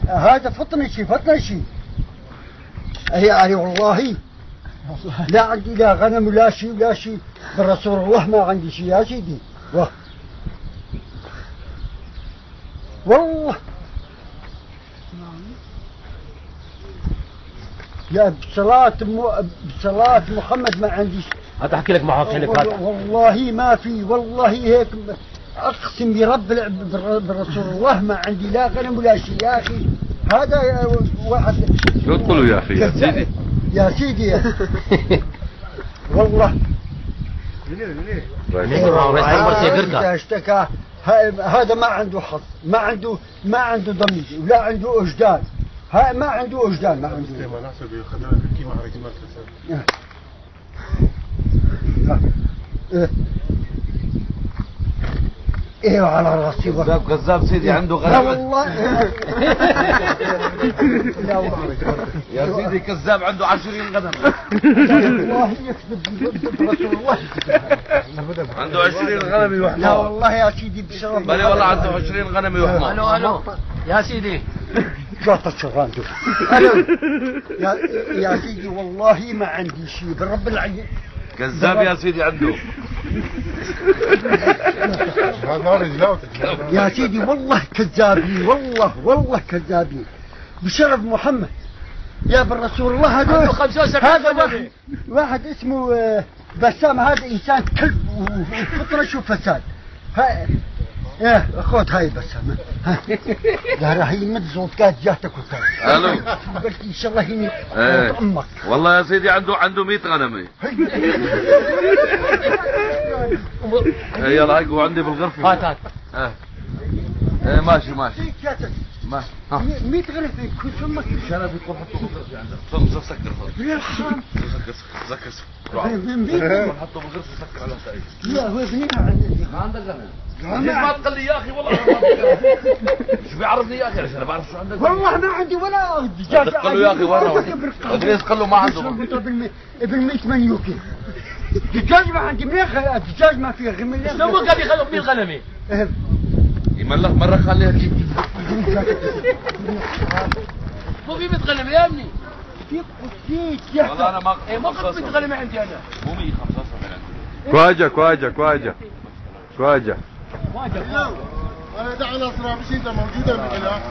هذا فطني شيء، فطني شيء. يعني والله لا عندي لا غنم ولا شيء ولا شيء، بالرسول الله ما عندي شيء يا سيدي. والله يا بصلاة محمد ما عندي شيء. هات احكي لك معك لك هات. والله ما في، والله هيك اقسم برب بالرسول الله ما عندي لا غنم ولا شيء يا اخي. هذا واحد شو تقولوا يا اخي؟ يا سيدي يا سيدي والله اشتكى هذا ما عنده حظ، ما عنده ضمير ولا عنده وجدان، ما عنده وجدان، ما عنده. ايوه على راسي. كذاب كذاب سيدي عنده غنم. لا والله يا سيدي كذاب عنده 20 غنم. والله يكذب رسول الله عنده 20 غنم وحمار. لا والله يا سيدي بشرف. بلي والله عنده 20 غنم وحمار. الو الو يا سيدي. جاطة شغالته. يا سيدي والله ما عندي شيء بالرب العالمين. كذاب يا سيدي عنده. يا سيدي والله كذابين، والله والله كذابين بشرف محمد يا بالرسول الله. هذا هذا واحد اسمه بسام، هذا انسان كلب وفطرش وفساد. ايه خذ هاي بسام، لا هي متزوج كانت جاتك وكانت. الو قلت ان شاء الله هني امك. والله يا سيدي عنده 100 غنمه. يلا هيك هو عندي بالغرفه. هات هات. ايه ماشي ماشي. ماشي. 100 غنمه كل امك. شرف يكون حطه بالغرفه عندك. سكر سكر سكر سكر. حطه بالغرفه سكر على سعيد. لا هو بنيها عندي. ما عندك غنم. ليش ما تقول لي يا اخي؟ والله شو بيعرفني يا اخي؟ انا بعرف شو عندك. والله ما عندي ولا دجاج. قال له يا اخي وين؟ ليش قال له ما عنده؟ ابن 100 منيوكي دجاج ما عندي. منين دجاج ما فيه غير من شو قال يخلق 100 غنمه؟ يملخ مره خليها كيف مو في 100 غنمه يا ابني. في والله انا ما ايه مو 100 غنمه عندي انا. مو 175 عندي. كواجه كواجه كواجه كواجه. انا دعنا صراحه مش انت موجوده بالعراق.